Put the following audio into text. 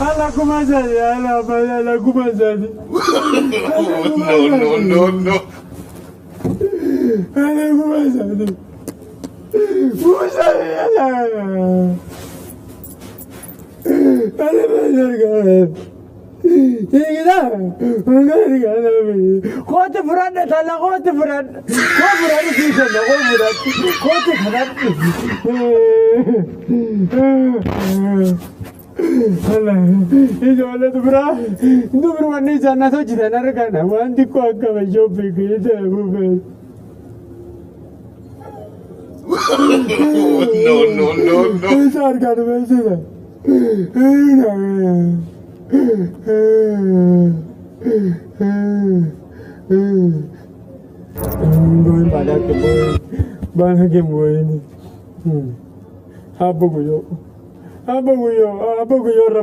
Ala 3000, ala ala 3000. No, no, no, no. Ala 3000. 3000, ala. Ala Kooti fudhadhe tala kooti fudhadhe. Koo fudhadhe sii kenna koo fudhadhe. Kooti fudhadhe. Ijoollee dubaraa dubri wanni isaan nas hojjetan argana waan xiqqoo akka bashoo beekee ta'e buufee. No, no, no, no. Isa argaan beeksisa. Boy, Abba Guyo. Abba Guyo, Abba Guyo.